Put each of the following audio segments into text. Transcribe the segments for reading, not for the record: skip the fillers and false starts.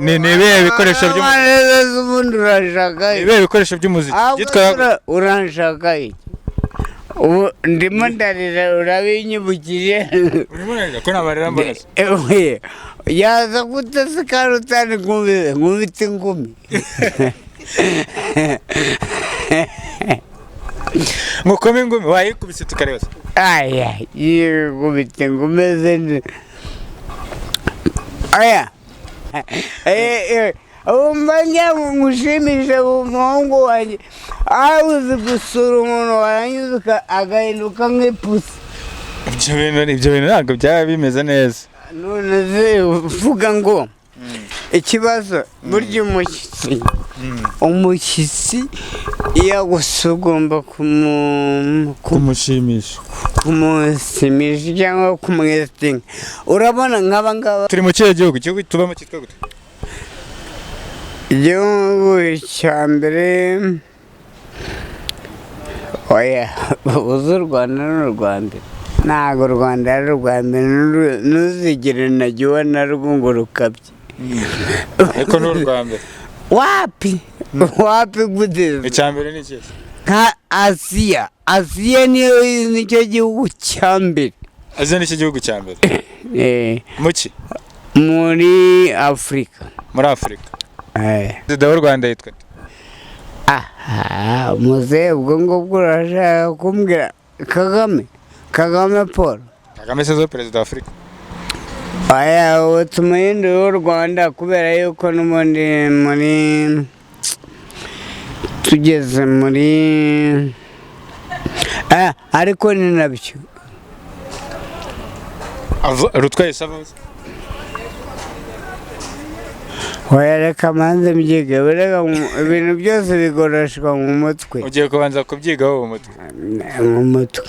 Ni ibihe bikoresho by'umuziki? Ubundi uranshaka Ni ibihe bikoresho by'umuziki ahubwo byitwa uranshaka iki? Ubu ndimo ndarira, urabinyibukije. Urimo urarira ko nta marira mbona se? Ewe, yaza gute se kandi utari nkubita ingumi? Ngo ukome ingumi, wayikubise tukareba se? Aya, yikubita ingumi ze, aya. Wumva ngira ngo ngushimishe, umuhungu wanjye, aho uzi gusura umuntu warangiza agahinduka nk'ipusi. Ibyo bintu ntabwo byaba bimeze neza. None se uvuga ngo ikibazo, burya umushyitsi iyo agusuye ugomba Kumushimisha. Kumushimisha cyangwa kumwesitinga. Urabona nk'aba ngaba. Turi mu kihe gihugu? Igihugu tubamo cyitwa gute? Igihugu cya mbere, oya, uzi u Rwanda ni urwa mbere. Ntabwo u Rwanda ari urwa mbere, ntuzigere najya narwo ngo rukabye. Ariko ni urwa mbere. Wapi, wapi, gute? Icya mbere ni ikihe? Nka Aziya, Aziya niyo, nicyo gihugu cya mbere. Aziya ni cyo gihugu cya mbere? Eh. Muki? Muri Afurika. Muri Afurika? Eh. Perezida w'u Rwanda yitwa nde? Aha muzehe, ubwo ngubwo urashaka kumbwira Kagame, Kagame Paul. Kagame se zo perezida wa Afurika? Aya, ubu tumuhindure w'u Rwanda, kubera yuko n'ubundi muri tugeze muri, ariko ni nabyo. Rutwaye sava se? Oya, reka manze mbyige. Reka ibintu byose bigoroshwa mu mutwe. Ugiye kubanza kubyigaho mu mutwe? Mu mutwe,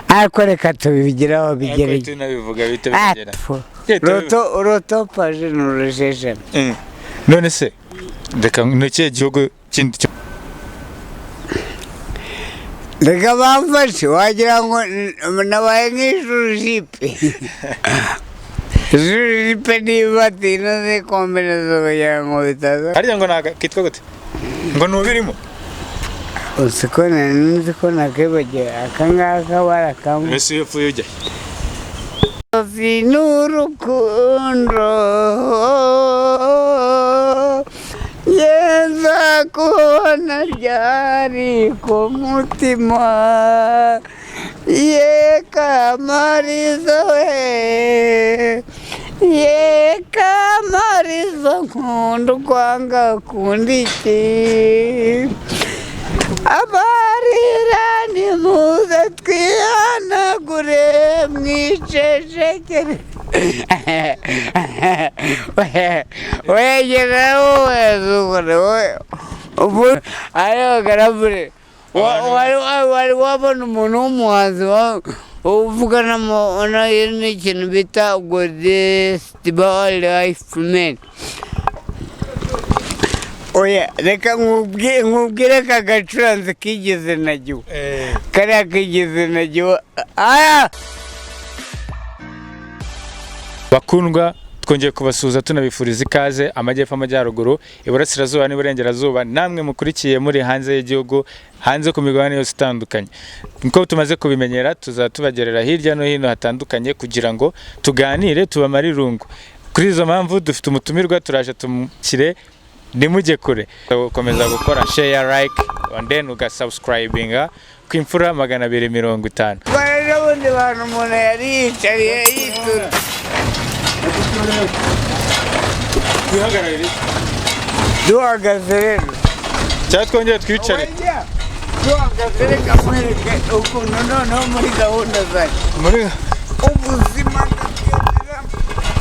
ariko reka tubigiraho. Ariko bigere. Tunabivuga bihita bigera. Roto roto paje ni urujeje. None se reka, ni ikihe gihugu kindi Reka bamfashe, wagira ngo nabaye nk'ijuru jipe, ijuru jipe niba batinoze kombinezo kugira ngo bitaza. Harya ngo naga kitwa gute, ngo nubirimo? Uzi ko nari nzi ko nakibagiwe aka ngaka barakamwe. Mbese iyo upfuye ujya N'urukundo yeza kubona ryari ku mutima ye Kamariza we, ye Kamariza, nkunda ukwanga kunda iki? Abarira nimuze twihanagure mwicecekere. Wegera wowe ubu ariyo garabure, wari wabona umuntu w'umuhanzi uvugana n'ikintu bita godesitiba life men? Oya, reka nkubwire ka gacuranzi kigeze nagiwe, kariya kigeze nagiwe aya. Bakundwa, twongeye kubasuhuza, tunabifuriza ikaze amajyepfo, amajyaruguru, iburasirazuba n'iburengerazuba, namwe mukurikiye muri hanze y'igihugu, hanze ku migabane yose itandukanye. Nkuko tumaze kubimenyera, tuzaba tubagerera hirya no hino hatandukanye kugira ngo tuganire, tubamare irungu. Kuri izo mpamvu dufite umutumirwa, turaje tumushyire, ntimujye kure. Gukomeza gukora share, like and then ugasubscribinga ku Imfura 250. Rero ubundi bantu umuntu yari yicariye yitura. Twihagararire. Duhagaze rero. Cyangwa twongere twicare? Oya, duhagaze, reka nkwereke ukuntu noneho muri gahunda zanjye Muri ubuzima ndabyemera,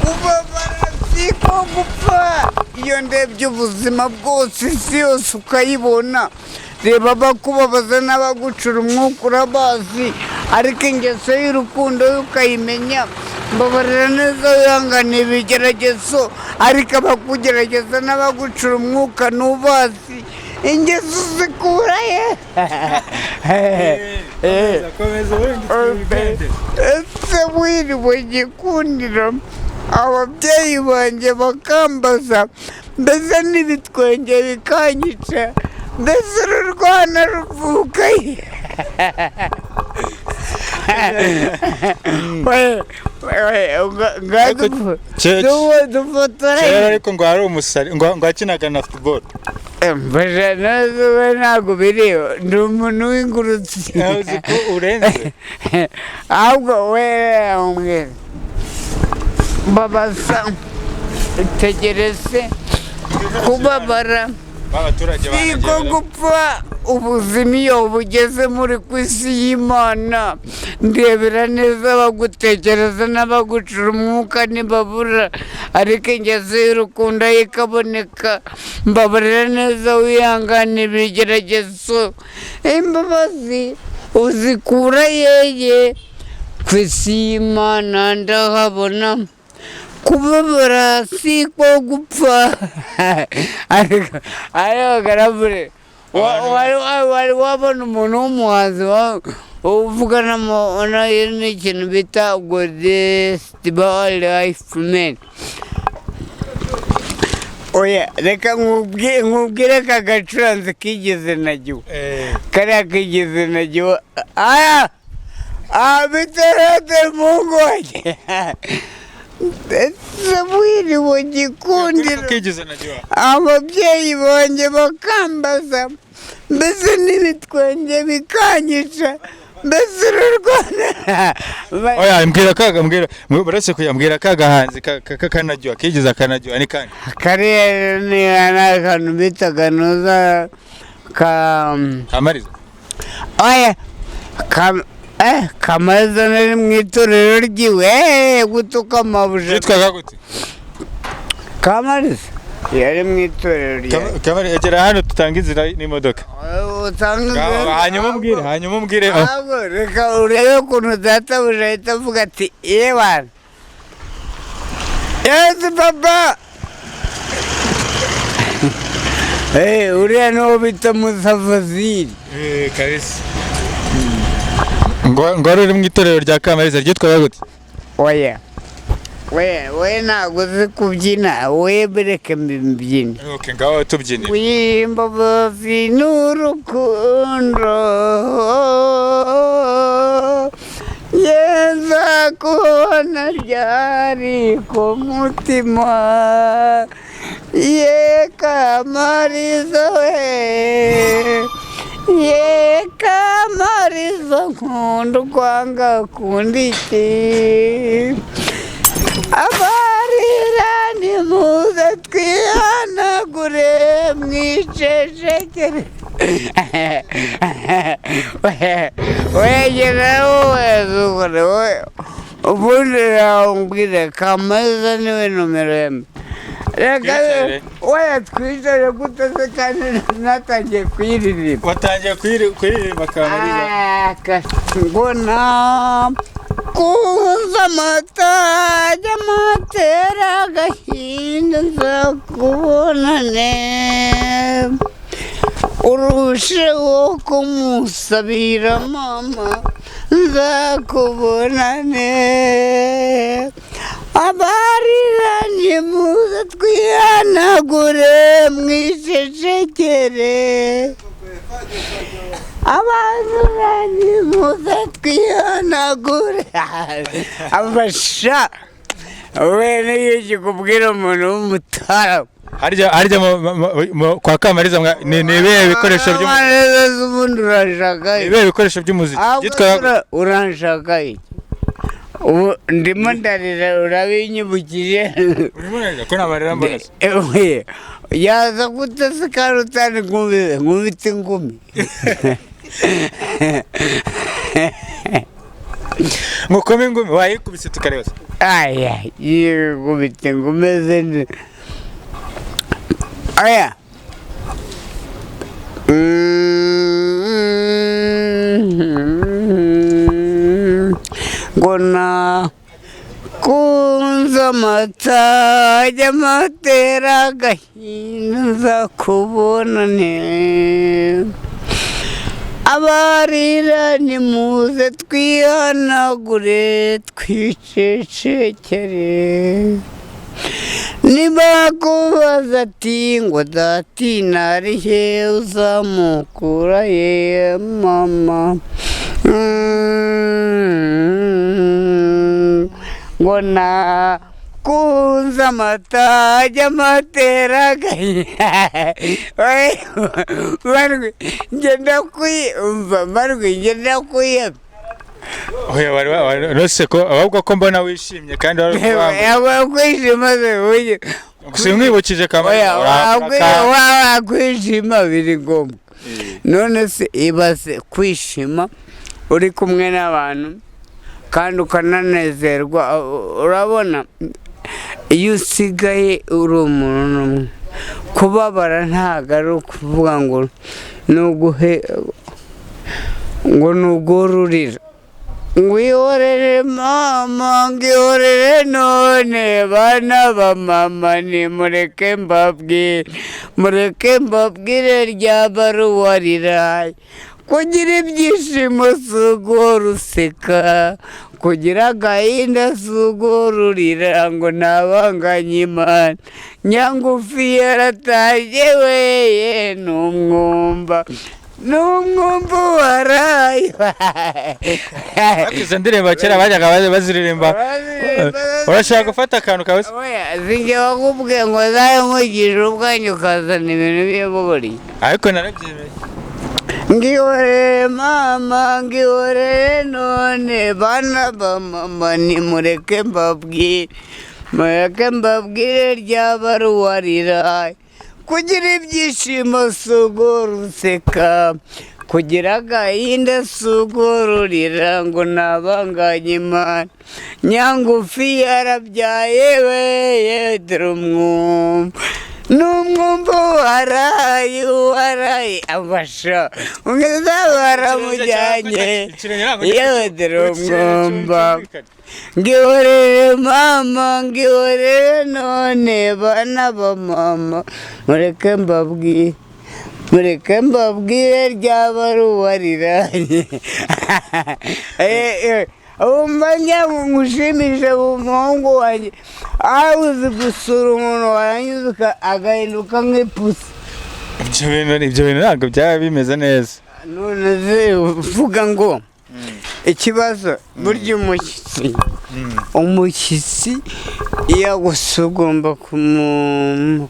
kubabara siko gupfa. Iyo ndebye ubuzima bwose, isi yose ukayibona, reba abakubabaza n'abagucura umwuka urabazi, ariko ingeso y'urukundo yo ukayimenya. Mbabarira neza, wihangane ibigeragezo, ariko abakugerageza n'abagucura umwuka ntubazi. Ingeso zikura ye? Komeza ubundi twigende. Ese wiriwe gikundiro? Ababyeyi banjye bakambaza, mbese n'ibitwenge bikanyica, mbese uru rwana ruvukaye. Dufotora. Kera ariko ngo hari umusari ngo wakinaga na football. Mfasha nawe, ntabwo biriho, ndi umuntu w'ingurutsi. Uzi ko urenze. Ahubwo we umbwira babasa tegereze kubabara. Abaturage. Siko gupfa, ubuzima iyo bugeze muri ku isi y'Imana, ndebera neza abagutekereza n'abagucura umwuka ntibabura, ariko ingeso y'urukundo yo ikaboneka. Mbabarira neza, wihangane ibigeragezo, imbabazi uzikura yeye? Ku isi y'Imana ndahabona kubabara si ko gupfa. Ariko garabure, wari wabona umuntu w'umuhanzi uvugana n'ikintu bita godesitiba life men? Oya, reka nkubwire ka gacuranzi kigeze nagiwe, kariya kigeze nagiwe aya abiterete muhungu wanjye, ndetse wiriwe gikundiro. Kigeze nagiwe. Ababyeyi banjye bakambaza, mbese n'ibitwenge bikanyica, mbese uru Rwanda. Oya, mbwira kaga, mbwira uretse kuya, mbwira kagahanzi kakanajywa kigeze akanajywa ni kandi. Kariya ni akantu bitaga nuza ka Kamariza. Oya, Kamariza nari mu itorero ryiwe, gutuka amabuja. Yitwaga gute? Kamariza yari mu itorero rye. Kamariza, egera hano tutanga inzira n'imodoka. Utanga. Hanyuma umbwire, hanyuma umbwire. Ahubwo reka urebe ukuntu databuja ahita avuga ati: "Yewana, yesu papa." Uriya niwo bita Musafaziri. Kabisa, ngo wari uri mu itorero rya Kamariza ryitwaga gute? Oya, we ntabwo uzi kubyina, we bereke mbyine. Okay, ngaho tubyinire. W'imbabazi n'urukundo yeza kubona ryari ku mutima ye Kamariza, we ye Kamariza, nkunda ukwanga kunda iki? Abarira nimuze twihanagure mwicecekere. Wegera wowe wowe, ubundi nawumbwire Kamariza niwe nomero ya mbere. Reka. Twicare. Oya, twicare gute se kandi natangiye kuyiririmba? Watangiye kuririmba Kamariza. Ngona kunza amata y'amatera agahinda, nzakubonane, urusheho kumusabira mama, nzakubonane. Abarira nimuze twihanagure mwicecekere, abazuranye muze twihanagure abasha. We niyo kikubwira umuntu w'umutara. Harya kwa Kamariza ni ibihe bikoresho by'umuziki? Ubundi uranshaka Ni ibihe bikoresho by'umuziki ahubwo? Byitwaga Uranshaka iki? Ubu ndimo ndarira, urabinyibukije. Urimo urarira ko nta marira mbona se? Ewe, yaza gute se kandi utari nkubita ingumi? Ngukome ingumi, wayikubise tukareba se. Aya, yikubita ingumi ze aya. Ngona kunza amata y'amatera agahinda, nzakubonane. Abarira nimuze twihanagure twicecekere. Nibakubaza ati ngo dati nari he, uzamukura ye mama? Ngo nakunze amata ajya amatera agahinda. Marwi, ngenda kwiyumva, Marwi, ngenda kwiyumva. Oya, wari ko ahubwo ko mbona wishimye kandi wari Oya, kwishima se burya? Simwibukije Kamari. Oya, wakwishima biri ngombwa. None se ibaze kwishima uri kumwe n'abantu kandi ukananezerwa. Urabona iyo usigaye uri umuntu umwe, kubabara ntabwo ari ukuvuga ngo ni uguhe, ngo ni ugorurira. Ngwihorere mama, ngihorere none, bana ba mama, nimureke mbabwire, mureke mbabwire rya baruwa riraye. Kugira ibyishimo si uguhora useka, kugira agahinda si uguhora urira. Ngo ntabanganye Imana, Nyangufi yaratashye weye, ni umwumba, ni umwumba waraye. Ariko izo ndirimbo kera bajyaga baziririmba. Urashaka gufata akantu kawe se? Oya, sinjye wakubwiye ngo zawe nkurikije ubwanyu ukazana ibintu by'ibigori. Ariko narabyemeye. Ngihorere mama, ngihorere none, bana ba mama, nimureke mbabwire, mureke mbabwire rya baruwa riraye. Kugira ibyishimo si uguhora useka, kugira agahinda si uguhora urira. Ngo ntabanganye Imana, Nyangufi yarabyaye weye, dore umwumva, ni umwumva waraye, waraye abasha umwiza baramujyanye. Yewe, dore umwumva. Ngihorere mama, ngihorere none, bana ba mama, mureke mbabwire, mureke mbabwire rya baruwa riraye. Wumva njya ngushimishe umuhungu wanjye, aho uzi gusura umuntu warangiza agahinduka nk'ipusi. Ibyo bintu ntabwo byaba bimeze neza. None se uvuga ngo ikibazo, burya umushyitsi iyo agusuye ugomba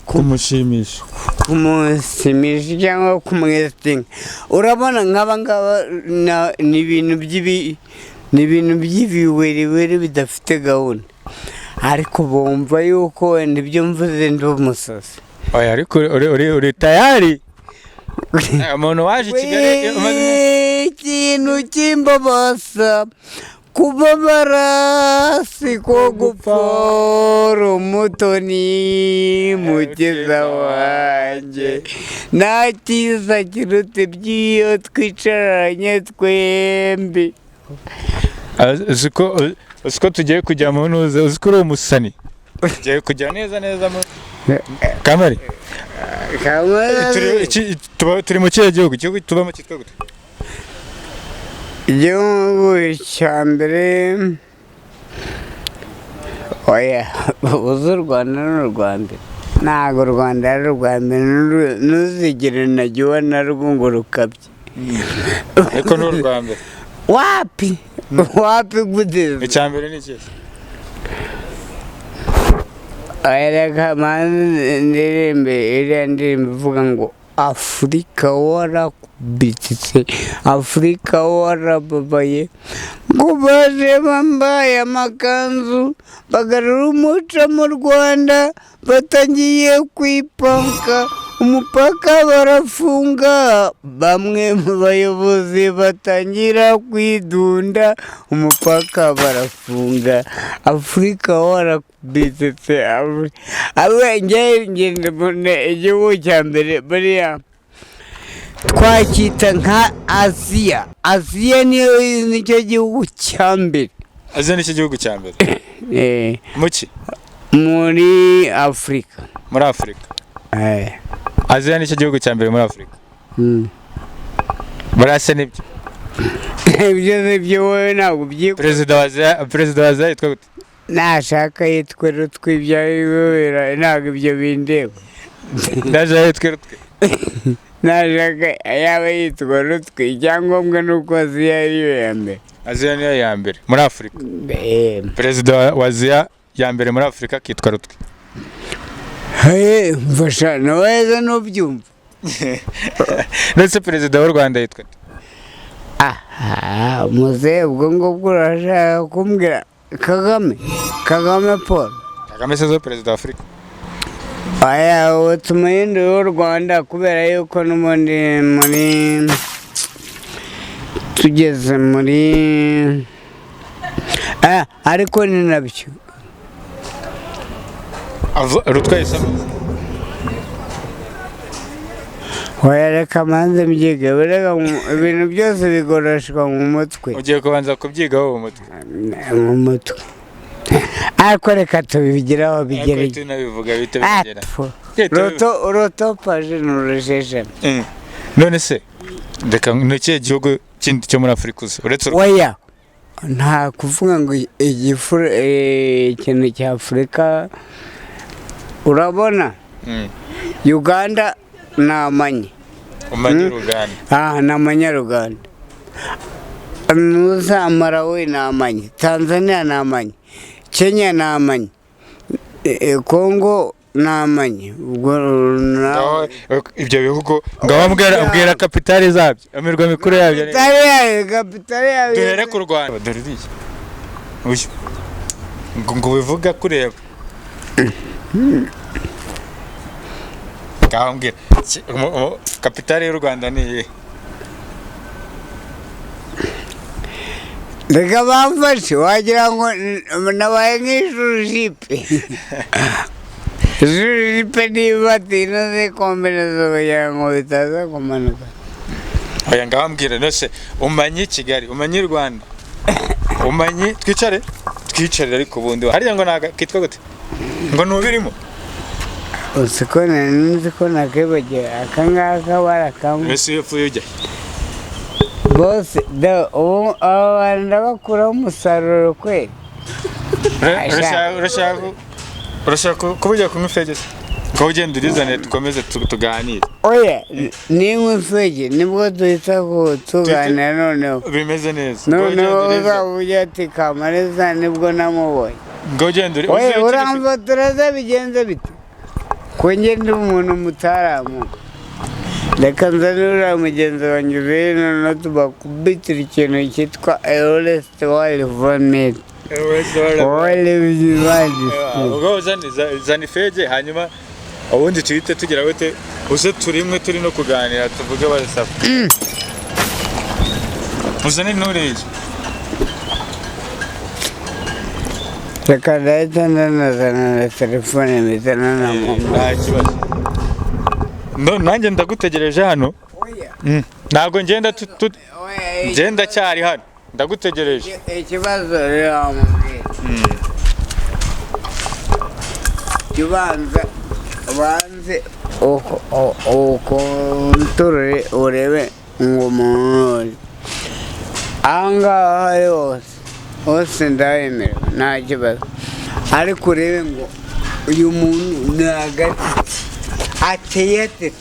Kumushimisha. Kumushimisha cyangwa kumwesitinga. Urabona nk'aba ngaba ni ibintu by'ibiweriweri bidafite gahunda, ariko bumva yuko wenda ibyo mvuze ndi umusazi. Oya, ariko uri tayari, umuntu waje i Kigali Ikintu cy'imbabasa, kubabara siko gupfora, umutoni mukiza wanjye. Nta cyiza kiruta iby'iyo twicaranye twembi. Uzi ko tugiye kujya mu ntuze, uzi ko uri umusani, tugiye kujya neza neza mu Kamari. Turi mu kihe gihugu? Igihugu tubamo cyitwa gute? Igihugu cya mbere, oya, uzi u Rwanda ni urwa mbere. Ntabwo u Rwanda ari urwa mbere, ntuzigere najya ubona rwo ngo rukabye. Ariko ni urwa mbere. Wapi, wapi, gute? Icya mbere ni ikihe? Reka manze ndirimbe iriya ndirimbo ivuga ngo Afurika warakubitse, Afurika warababaye, ngo baje bambaye amakanzu bagarura umuco mu Rwanda, batangiye kwipanka, umupaka barafunga, bamwe mu bayobozi batangira kwidunda, umupaka barafunga. Afurika warakubitse. Njye mbona igihugu cya mbere buriya twacyita nka Aziya. Aziya niyo, nicyo gihugu cya mbere. Aziya ni cyo gihugu cya mbere? Eh. Muki? Muri Afurika. Muri Afurika? Eh. Aziya ni cyo gihugu cya mbere muri Afurika? Mm. Barase nibyo. Ibyo nibyo, wowe ntabwo ubyikora. Perezida wa Aziya yitwa gute? Nashaka yitwe Rutwe, ibyo ntabwo ibyo bindeba. Nashaka yitwe Rutwe. Nashaka yaba yitwa Rutwe, icyangombwa ni uko Aziya ariyo ya mbere. Aziya niyo ya mbere muri Afurika. Perezida wa Aziya ya mbere muri Afurika akitwa Rutwe. Mfasha nawe nubyumva. Ndetse perezida w'u Rwanda yitwa nde? Aha muzehe, ubwo ngubwo urashaka kumbwira Kagame, Kagame Paul. Kagame se zo perezida wa Afurika? Aya ubu tumuhindure w'u Rwanda, kubera yuko n'ubundi muri tugeze muri, ariko ni nabyo. Rutwe yisamo. Oya, reka manze mbyige, burega ibintu byose bigoroshwa mu mutwe. Ugiye kubanza kubyigaho mu mutwe. Mu mutwe, ariko reka tubigiraho Ariko bigere. Tunabivuga bite bigera. Roto roto paje n'urujeje. None se reka, ni ikihe gihugu kindi cyo muri Afurika uzi uretse u Rwanda? Oya, nta kuvuga ngo igifu ikintu cya Afurika, urabona, Uganda ni amanye. Umanye Uganda. Ah, ni amanyaruganda. Nuza Malawi ni amanye, Tanzania ni amanye, Kenya ni amanye, Congo ni amanye, ubwo Ngaho, ibyo bihugu ngaho mbwira kapitali zabyo, imirwa mikuru yabyo Kapitali yayo, kapitali yayo. Duhere ku Rwanda, dore uriya uyu ngo ubivuga kureba. Ngaho mbwira, kapitali y'u Rwanda ni iyihe? Reka bamfashe, wagira ngo nabaye nk'ijuru jipe, ijuru jipe niba batinoze kombinezo kugira ngo bitaza kumanuka. Oya, ngaho mbwira nose, umanyi Kigali, umanyi Rwanda, umanyi twicare twicare, ariko ubundi hariya ngo naga kitwa gute ngo nubirimo? Uzi ko nari nzi ko nakibagiwe aka ngaka barakamwe. Mbese iyo upfuye ujya Bose da ubu aba bantu ndabakuraho umusaruro kweli. Urashaka kuba ujya kunywa ifege se? Ngo ugende urizane dukomeze tuganire. Oya, ninywa ifege nibwo duhita tuganira noneho. Bimeze neza. Ngo Noneho ugende urizane. uzaba ujya ati Kamariza nibwo namubonye. Ngo ugende uri Oya, uzi ikiri- uramfotora bigenze bite? Ko njye ndi umuntu mutaramu, reka nzane uriya mugenzi wanjye rero, noneho tubakubitira ikintu cyitwa Everest Wild Vomit. Wild. Ubwo uzane zana ifege, hanyuma ubundi tuhite tugira gute, uze turimwe turi no kuganira tuvuge barasaba uzane nturiye. Reka ndahita ndanazana na telefone mpita nanamama. Nta kibazo. No, nanjye ndagutegereje hano. Ntabwo ngenda ngenda cyari hano ndagutegereje. Ikibazo rero wamubwira, jya ubanza ubanze ukontorore urebe ngo umuntu uri aha ngaha ari hose hose ndahemerewe nta kibazo, ariko urebe ngo uyu muntu ni hagati ateye ate,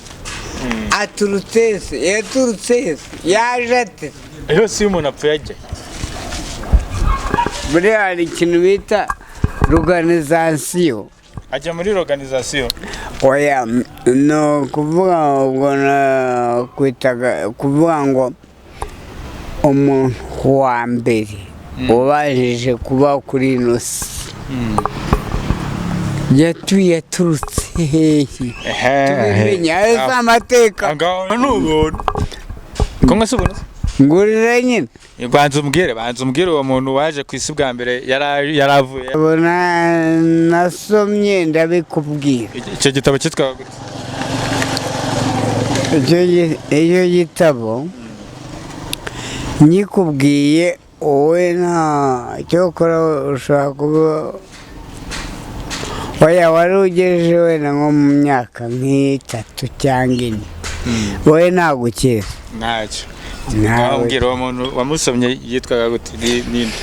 aturutse hese, yaturutse hese, yaje ate? Yose iyo umuntu apfuye ajya Buriya hari ikintu bita ruganizasiyo. Ajya muri organization. Oya, ni ukuvuga ubwo nakwitaga kuvuga ngo umuntu wa mbere ubashije kuba kuri ino si yatuye yaturutse hehe, tubimenya, ayo si amateka. Ngaho ni ubuntu kumwe si ubuntu? Ngurira nyine. Banza umbwire uwo muntu waje ku isi bwa mbere yaravuye. Ubona nasomye ndabikubwira. Icyo gitabo cyitwaga gute? Icyo gitabo nyikubwiye wowe nta cyokora ushobora kuba, oya, wari ugejeje wenda nko mu myaka nk'itatu cyangwa 4, wowe ntabwo ukizi. Ntacyo. Ntawe. Wambwira uwo muntu wamusomye yitwaga gute? Ninde?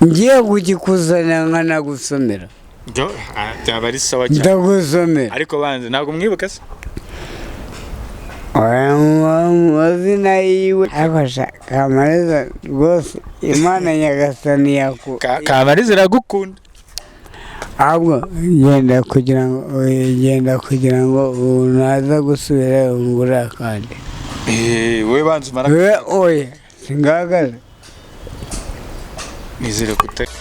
Ngiye kugikuzanira nkanagusomera. Byaba ari sawa cyane. Ndagusomera. Ariko banze, ntabwo umwibuka se? Oya, mu mazina yiwe, ariko sha Kamariza rwose, Imana Nyagasani yaku Kamariza iragukunda. Ahubwo genda kugira ngo, genda kugira ngo naza gusubira ngura akandi. Eh, wowe banza umara. We, oya, singahagaze. Nizere ko utari